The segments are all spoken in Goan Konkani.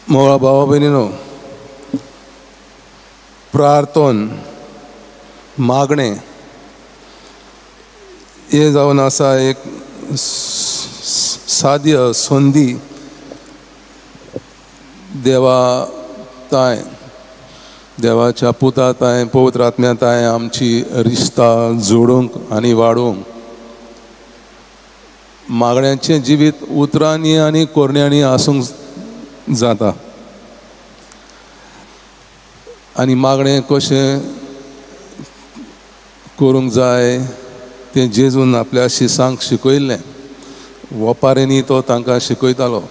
मोगळा भावा भयणीनो, प्रार्थन मागणें हें जावन आसा एक साद्य संदी देवा तांय, देवाच्या पुता तांय, पवित्र आत्म्या तांय आमची रिश्ता जोडूंक आनी वाडोवंक. मागण्यांचें जिवीत उतरांनी आनी कोरण्यांनी आसूंक जाता आनी मागणें कशें करूंक जाय तें जेजून आपल्या शिसांक शिकयल्लें, वपारींनी तो तांकां शिकयतालो.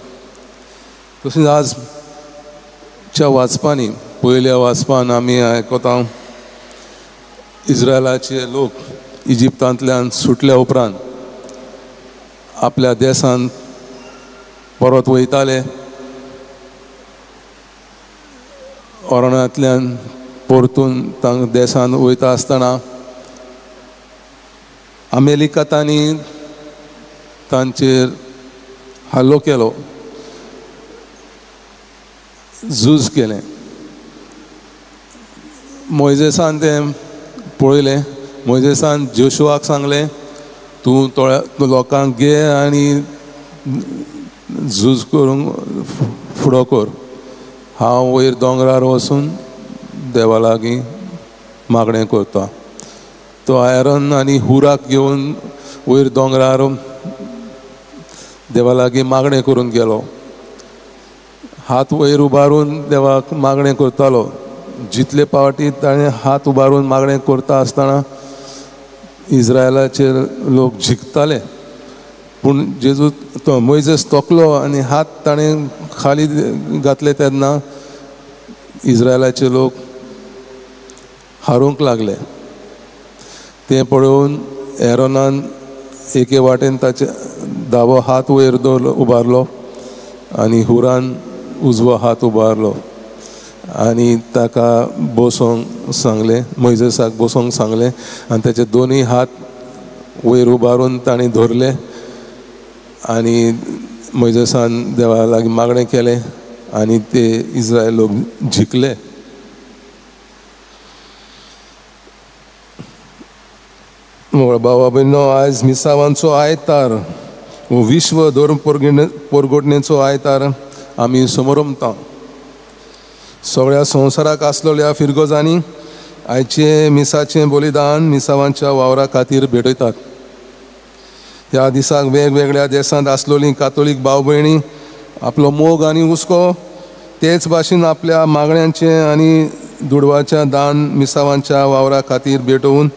तशेंच आजच्या वाचपांनी, पयल्या वाचपान आमी आयकता इस्रायलाचे लोक इजिप्तांतल्यान सुटल्या उपरांत आपल्या देशांत परत वयताले. अरण्यांतल्यान परतून तांकां देशांत वयता आसतना अमेरिकांनी तांचेर हल्लो केलो, झूज केलें. मोयजेसान तें पळयलें. मोयजेसान जोशुआक सांगलें, तूं थोड्या लोकांक घे आनी झूज करूंक फुडो कर, हांव वयर दोंगरार वचून देवा लागीं मागणें करता. तो आयरन आनी हुराक घेवन वयर दोंगरार देवा लागीं मागणें करूंक गेलो. हात वयर उबारून देवाक मागणें करतालो. जितले पावटी ताणें हात उबारून मागणें करता आसतना इस्रायलाचेर लोक जिखताले. पूण जेजू तो मोयजेस तोकलो आनी हात ताणें खाली घातले तेन्ना इस्रायलाचे लोक हारूंक लागले. तें पळोवन एरोनान एके वाटेन ताचे दावो हात वयर दवरलो, उबारलो आनी हुरान उजवो हात उबारलो आनी ताका बसोंक सांगलें, मोयजेसाक बसोंक सांगलें आनी ताचे दोनूय हात वयर उबारून ताणें धरले आनी मोयजेसान देवा लागीं मागणें केलें आनी ते इस्रायल लोक जिखले. बाबा भयणो, आयज मिसावांचो आयतार, विश्व धर्म पोरगोटणेचो आयतार आमी समरमता. सगळ्या संवसाराक आसलेल्या फिरगोजांनी आयचें मिसाचें बलिदान मिसावांच्या वावरा खातीर भेटयतात. ह्या दिसाक वेगवेगळ्या देशांत आसलेलीं कातोलीक भाव भयणी आपलो मोग आनी हुस्को तेच भाशेन आपल्या मागण्यांचें आनी दुडवाच्या दान मिसावांच्या वावरा खातीर भेटोवन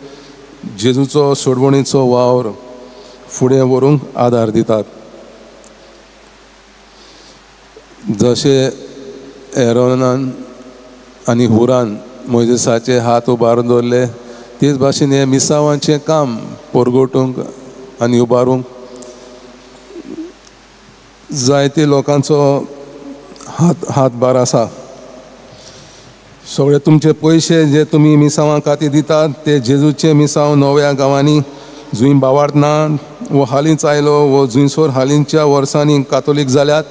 जेजूचो सोडवणीचो वावर फुडें व्हरूंक आदार दितात. जशें एरोनान आनी हुरान मोयजेसाचे हात उबारून दवरले तेच भाशेन हें मिसावांचें काम पोरगोटूंक आनी उबारूंक जायते लोकांचो हातभार आसा. सगळे तुमचे पयशे जे तुमी मिसावां खातीर दितात ते जेजूचे मिसांव नव्या गांवांनी जंय बावार्थ ना वो हालींच आयलो वो जुंयसोर हालींच्या वर्सांनी कातोलीक जाल्यात,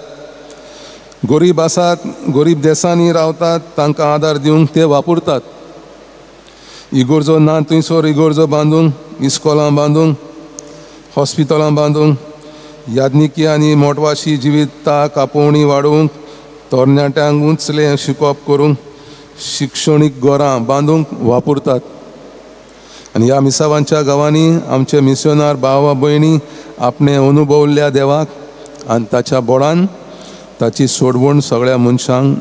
गरीब आसात, गरीब देसांनी रावतात, तांकां आदार दिवंक ते वापरतात. इगोर्जो ना थंयसर इगोर्जो बांदूंक, इस्कोलां बांदूंक, हॉस्पिटलां बांदूंक, याज्ञिकी आनी मोटवाशी जिविता कापोवणी वाडोवंक, तरणाट्यांक उंचलें शिकोवप करूंक, शिक्षणीक घरां बांदूंक वापरतात. आनी ह्या मिसावांच्या गांवांनी आमचे मिsioनार भाव भयणी आपणे अनुभवल्ल्या देवाक आनी ताच्या बोडान ताची सोडवण सगळ्या मनशांक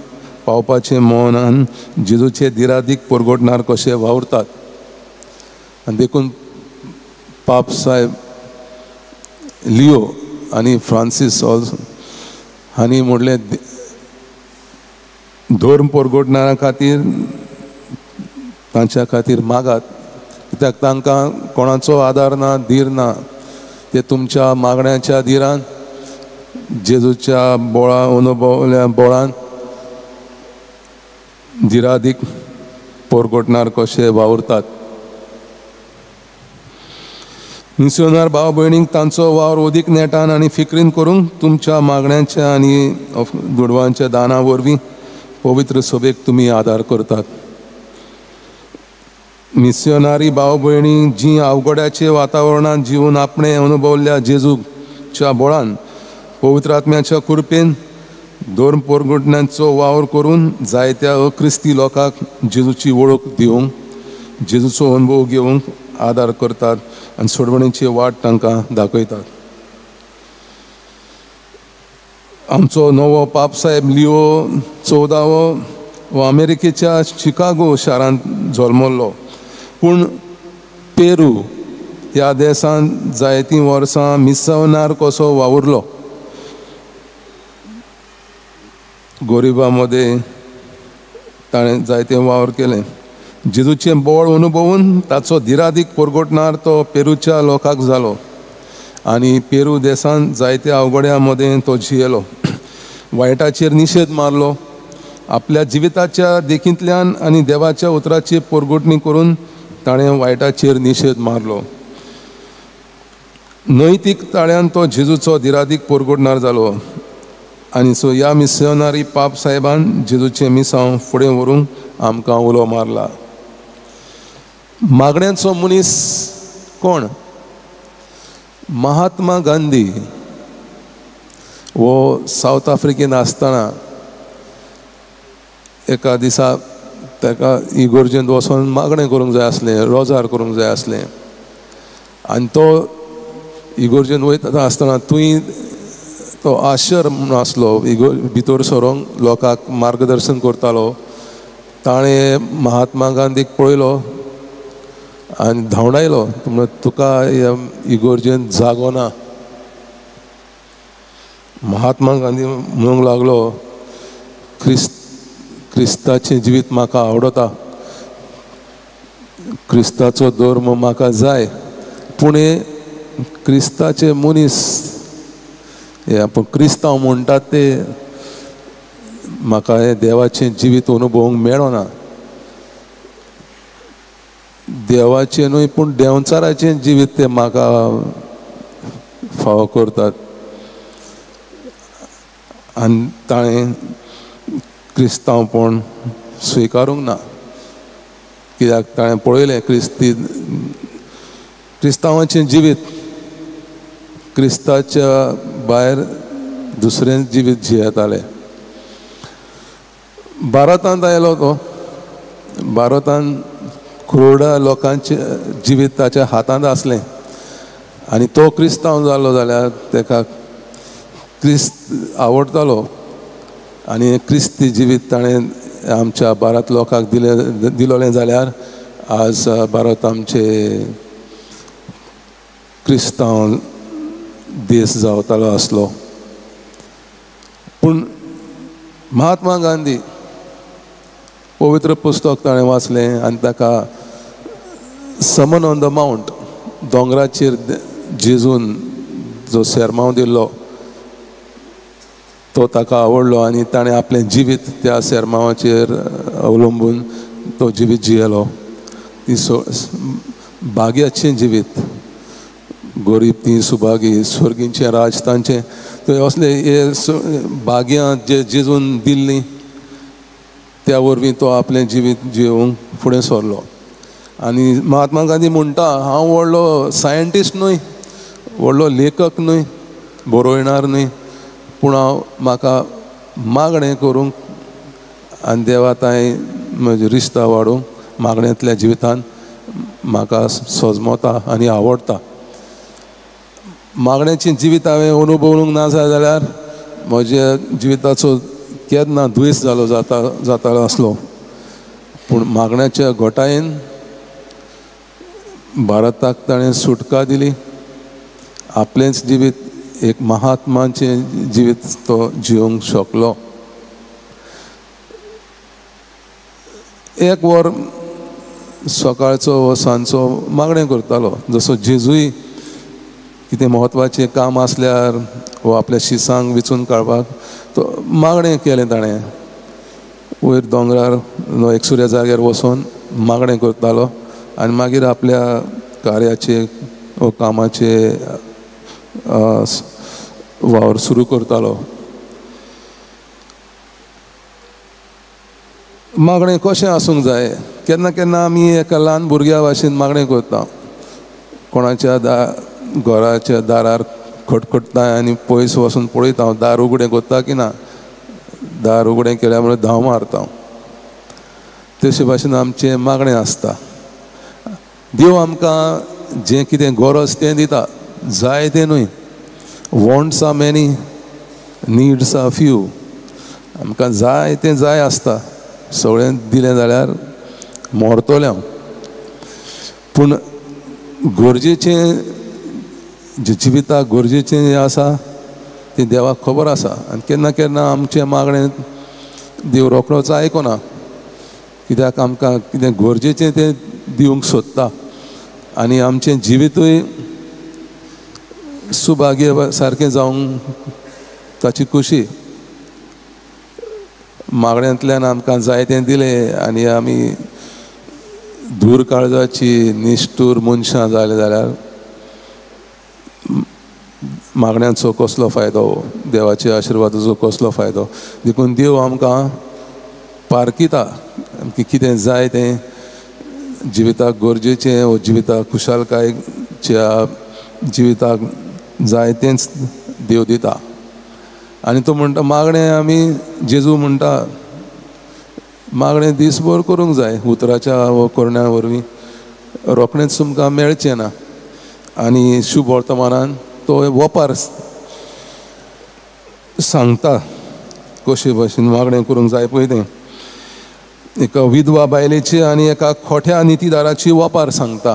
पावपाचें मनान जेजूचे दिरादीक परगटणार कशे वावुरतात. आनी देखून पाप साहेब लियो आनी फ्रांसीस हांणी म्हणलें, धर्म परगटणारा खातीर तांच्या खातीर मागात, कित्याक तांकां कोणाचो आदार ना, धीर ना. ते तुमच्या मागण्याच्या धिरान, जेजूच्या बोळा अनुभवल्या बोळान धिरादीक परगटणार कशे वावुरतात. मिसियोनार भाव भयणींक तांचो वावर अदीक नेटान आनी फिक्रीन करूंक तुमच्या मागण्यांच्या आनी दुडवांच्या दाना वरवीं पवित्र सभेक तुमी आदार करतात. मिसियोनारी भाव भयणी जी अवघड्याचे वातावरणांत जिवन आपणें अनुभवल्ल्या जेजूच्या बळान पवित्र आत्म्याच्या कृपेन धर्म पोरगुटण्यांचो वावर करून जायत्या अक्रिस्ती लोकांक जेजूची वळख दिवंक, जेजूचो अनुभव घेवंक आदार करतात आनी सोडवणेची वाट तांकां दाखयतात. आमचो नवो पापसाहेब लिओ 14वो हो अमेरिकेच्या शिकागो शारांत जल्मल्लो, पूण पेरू ह्या देशांत जायतीं वर्सां मिसवणार कसो वावुरलो. गरिबां मदें ताणें जायते वावर केलें. जेजूचें बळ अनुभवून ताचो धिरादीक परगटणार तो पेरूच्या लोकांक जालो आनी पेरू देशांत जायत्या अवघड्यां मदें तो जियेलो. वायटाचेर निशेध मारलो. आपल्या जिविताच्या देखींतल्यान आनी देवाच्या उतराची परगटणी करून ताणें वायटाचेर निशेध मारलो. नैतीक ताळ्यान तो जेजूचो धिरादीक परगटणार जालो आनी सो ह्या मिसियोनारी पाप साहेबान जेजूचें मिसांव फुडें व्हरूंक आमकां उलो मारला. मागण्यांचो मनीस कोण? महात्मा गांधी हो सावथ आफ्रिकेन आसतना एका दिसा ताका इगोर्जेंत वचोन मागणें करूंक जाय आसलें, रोजार करूंक जाय आसलें आनी तो इगोर्जेंत वयता आसतना थंय तो आशर म्हूण आसलो, भितर सरोंक लोकांक मार्गदर्शन करतालो. ताणें महात्मा गांधीक पळयलो आनी धांवडायलो, तुका इगोर्जेंत जागो ना. महात्मा गांधी म्हणूंक लागलो, क्रिस्ताचें जिवीत म्हाका आवडटा, क्रिस्ताचो धर्म म्हाका जाय, पूण क्रिस्ताचे मनीस हे आपूण क्रिस्तांव म्हणटात ते म्हाका हें देवाचें जिवीत अनुभवूंक मेळना. देवाचें न्हय पूण देंवचाराचें जिवीत ते म्हाका फावो करतात. आनी ताणें क्रिस्तांवपण स्विकारूंक ना, कित्याक ताणें पळयलें क्रिस्तांवाचें जिवीत क्रिस्ताच्या भायर दुसरें जिवीत जियेताले. भारतांत आयलो तो, भारतांत करोडा लोकांचें जिवीत ताच्या हातांत आसलें आनी तो क्रिस्तांव जालो जाल्यार ताका क्रिस्त आवडटालो आनी क्रिस्ती जिवीत ताणें आमच्या भारत लोकांक दिलोलें जाल्यार आज भारत आमचे क्रिस्तांव देश जावतालो आसलो. पूण महात्मा गांधी पवित्र पुस्तक ताणें वाचलें आनी ताका समन ऑन the mount, दोंगराचेर जेजून जो सेरमांव दिल्लो तो ताका आवडलो आनी ताणें आपलें जिवीत त्या सेरमांवाचेर अवलंबून तो जिवीत जियेलो. ती भाग्याचें जिवीत, गरीब ती सुभागी, स्वर्गींचें राज तांचें. थंय असले हे भाग्यां जे जेजून दिल्लीं त्या वरवीं तो आपलें जिवीत जियोवंक फुडें सरलो. आनी महात्मा गांधी म्हणटा, हांव व्हडलो सायंटिस्ट न्हय, व्हडलो लेखक न्हय, बरोयणार न्हय, पूण हांव म्हाका मागणें करूंक आनी देवा तांय म्हजी रिश्ता वाडोवंक मागण्यांतल्या जिवितान म्हाका सजमता आनी आवडटा. मागण्याचें जिवीत हांवें अनुभवूंक ना जाल्यार म्हज्या जिविताचो केन्ना द्वेस जालो जातालो आसलो. पूण मागण्याच्या घोटायेन भारताक ताणें सुटका दिली. आपलेंच जिवीत एक महात्माचें जिवीत तो जिवंक शकलो. एक वर सकाळचो वो सांजचो मागणें करतालो, जसो जेजूय कितें म्हत्वाचें काम आसल्यार वो आपल्या शिसांक विचून काडपाक तो मागणें केलें ताणें. वयर दोंगरार एकसुऱ्या जाग्यार वचोन मागणें करतालो आनी मागीर आपल्या कार्याचे वो कामाचे वावर सुरू करतालो. मागणें कशें आसूंक जाय? केन्ना केन्ना आमी एका ल्हान भुरग्या भाशेन मागणें करता, कोणाच्या घराच्या दारार खटखटता आनी पयस वचून पळयता हांव दार उगडें करता की ना, दार उगडें केल्या म्हणल्यार धांव मारता. तशे भाशेन आमचें मागणें आसता. देव आमकां जें कितें गरज तें दिता, जाय तें न्हय. Wants are many, needs are few. आमकां जाय तें जाय आसता, सगळें दिलें जाल्यार मरतलें हांव. पूण गरजेचें जे जिविताक गरजेचें जें आसा तें देवाक खबर आसा. आनी केन्ना केन्ना आमचें मागणें देव रोखडोच आयकना, कित्याक आमकां कितें गरजेचें तें दिवंक सोदता आनी आमचें जिवितूय सुभाग्य सारकें जावंक ताची खुशी. मागण्यांतल्यान आमकां जाय तें दिलें आनी आमी दूर काळजाची निश्ठूर मनशां जाले जाल्यार मागण्यांचो कसलो फायदो, देवाच्या आशिर्वादाचो कसलो फायदो? देखून देव आमकां पारखिता की कितें जाय तें जिविताक गरजेचें वो जिविताक खुशालकायेच्या जिविताक जाय तेंच देव दिता. आनी तो म्हणटा मागणें आमी, जेजू म्हणटा मागणें दीसभर करूंक जाय, उतराच्या वो करण्या वरवीं रोखडेंच तुमकां मेळचें ना. आनी शुभ वर्तमानान तो वपार सांगता कशे भशेन मागणें करूंक जाय पळय तें. एका विधवा बायलेची आनी एका खोट्या नितीदाराची वपार सांगता.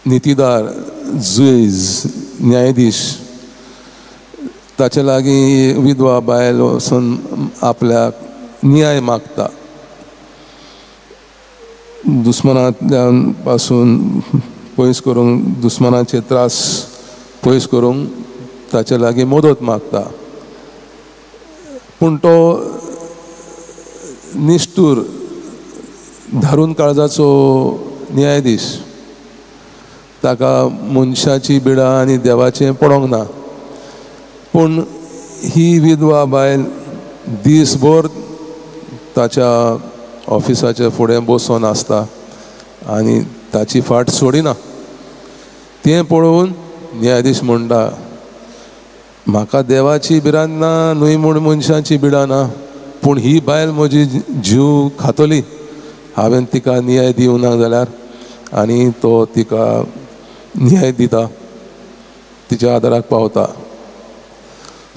नितीदार जुईज न्यायाधीश ताचे लागीं विधवा बायल वचून आपल्याक न्याय मागता, दुस्मनांतल्यान पासून पयस करूंक, दुस्मनाचे त्रास पयस करूंक ताचे लागीं मदत मागता. पूण तो निश्ठूर धारून काळजाचो न्यायाधीश, ताका मनशाची बिडा आनी देवाचें पडोंक ना. पूण ही विधवा बायल दीसभर ताच्या ऑफिसाच्या फुडें बसून आसता आनी ताची फाट सोडिना. तें पळोवन न्यायाधीश म्हणटा, म्हाका देवाची भिरांत ना, न्हय म्हूण मनशाची बिडा ना, पूण ही बायल म्हजी जीव खातली, हांवें तिका न्याय दिवंक ना जाल्यार. आनी तो तिका न्याय दिता, तिच्या आदाराक पावता.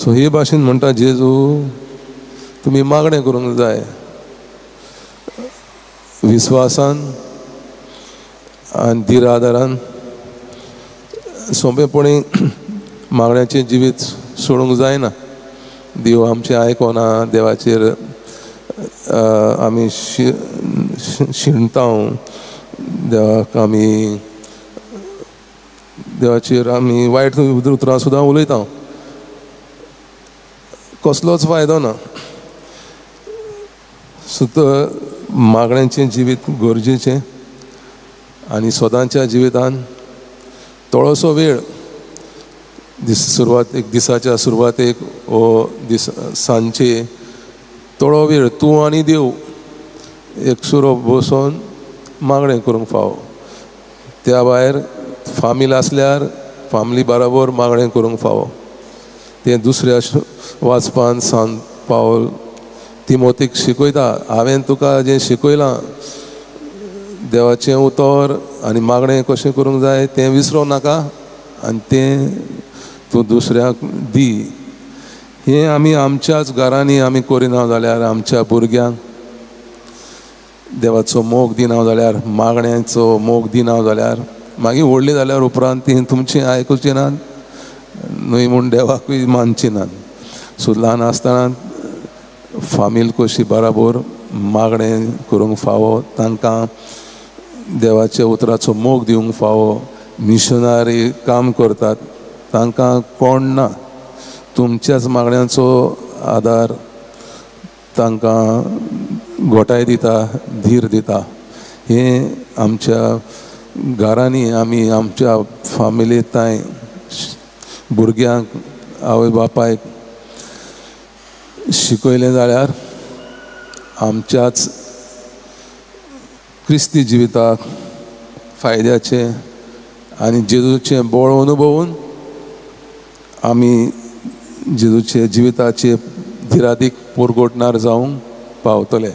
सो हे भाशेन म्हणटा जेजू, तुमी मागणें करूंक जाय विस्वासान आनी धीर आदारान. सोंपेपणी मागण्याचें जिवीत सोडूंक जायना. देव आमचें आयकना, देवाचेर आमी शिणता, देवाक आमी देवाचेर आमी वायट उतरां सुद्दां उलयता, कसलोच फायदो ना. सो मागण्यांचें जिवीत गरजेचें आनी सदांच्या जिवितान थोडोसो वेळ दीस सुरवातेक, दिसाच्या सुरवातेक वो दीस सांजचे थोडो वेळ तूं आनी देव एकसुरो बसून मागणें करूंक फावो. त्या भायर फामील आसल्यार फामिली बराबर मागणें करूंक फावो. तें दुसऱ्या वाचपान सांत पावल तिमोतीक शिकयता, हांवें तुका जें शिकयलां देवाचें उतर आनी मागणें कशें करूंक जाय तें विसरूं नाका आनी तें तूं दुसऱ्याक दी. हें आमी आमच्याच घरांनी आमी करिना जाल्यार, आमच्या भुरग्यांक देवाचो मोग दिना जाल्यार, मागण्यांचो मोग दिना जाल्यार, मागीर व्हडली जाल्यार उपरांत ती तुमचें आयकुचीं नात, न्हय म्हूण देवाकूय मानची नात. सो ल्हान आसतना फामील कशी बराबर मागणें करूंक फावो, तांकां देवाच्या उतराचो मोग दिवंक फावो. मिशनरी काम करतात तांकां कोण ना, तुमच्याच मागण्यांचो आदार तांकां घोटाय दिता, धीर दिता. हें आमच्या घरांनी आमी आमच्या फामिली तांय भुरग्यांक आवय बापायक शिकयलें जाल्यार आमच्याच क्रिस्ती जिविताक फायद्याचें आनी जेजूचें बळ अनुभवून आमी जेजूचे जिविताचे धिरादीक पोरगोटणार जावंक पावतले.